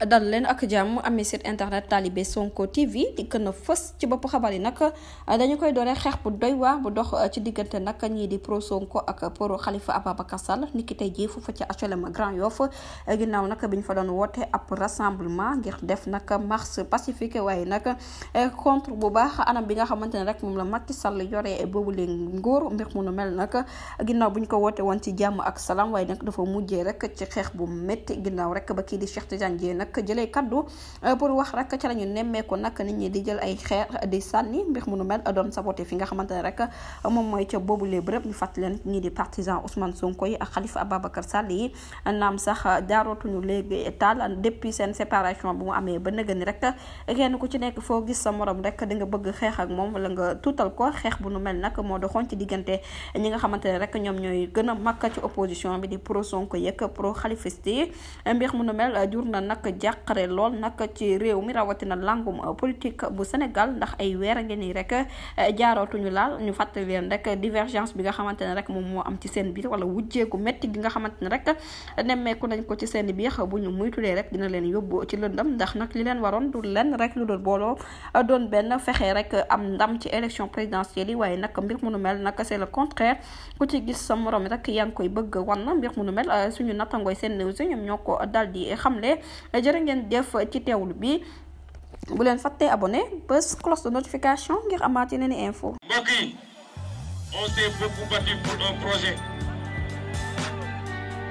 dal leen ak jàmm amee site internet Talibé Sonko TV di gën a fës ci bopp xabar yi nag dañu koy dooree xeex bu doy waar bu dox ci diggante nag ñii di pro Sonko ak pro Khalifa Ababacar Sall niki tey jii foofu ci HLM Grand Yoff ginnaaw nag bi ñu fa doon woote ab rassemblement ngir def nag marche pacifique waaye nag contre bu baax anam bi nga xamante ne rek moom la Macky Sall yore boobu leen ngóor mbir mu nu mel nag ginnaaw bu ñu ko woote woon ci jàmm ak salaam waaye nag dafa mujjee rek ci xeex bu métti ginnaaw rek ba kii di Cheikh Tidiane Dièye nag jëlee kaddu pour wax rek ca la ñu nemmeeku nag nit ñi di jël ay xeer di sànni mbir mu nu mel doon saboté fi nga xamante ne rek moom mooy ca boobulee bërëb ñu fàttali leen ñii di partisan Ousmane Sonko yi ak Khalifa Ababacar Sall yi naam sax jaarootuñu léegi taal depuis seen séparation bu mu amee ba nëgë ni rek kenn ku ci nekk foo gis sa morom rek di nga bëgg xeex ak moom wala nga tuutal ko xeex bu nu mel nag moo doxoon ci diggante ñi nga xamante ne rek ñoom ñooy gën a makk ci opposition bi di pro Sonko yeeg pro Khalifiste yi mbir mu nu mel jur na nag jàqare lool nag ci réew mi rawatina langum politique bu Sénégal ndax ay weer a ngi nii rek jaarootuñu laal ñu fàttali leen rek divergence bi nga xamante ne rek moom moo am ci seen biir wala wujjeeku métti gi nga xamante ne rek nemmeeku nañ ko ci seen biir bu ñu muytulee rek dina leen yóbbu ci lëndëm ndax nag li leen waroon du leen rek lu dul booloo doon benn fexe rek am ndam ci élection présidentielle yi waaye nag mbir mu nu mel nag c'est le contraire ku ci gis sa morom rek yaa ngi koy bëgg wan mbir mu nu mel suñu nattangooy seen news ñoom ñoo ko dal di xamle jërë ngeen def ci teewlu bi bu leen fàttee abonné bés cloche de notification ngir amaat yeneen i info. mbokk yi on s'est beaucoup battu pour un projet.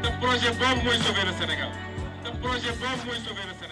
Ce projet boobu mooy sauver le Sénégal. Ce projet boobu mooy sauver le Sénégal.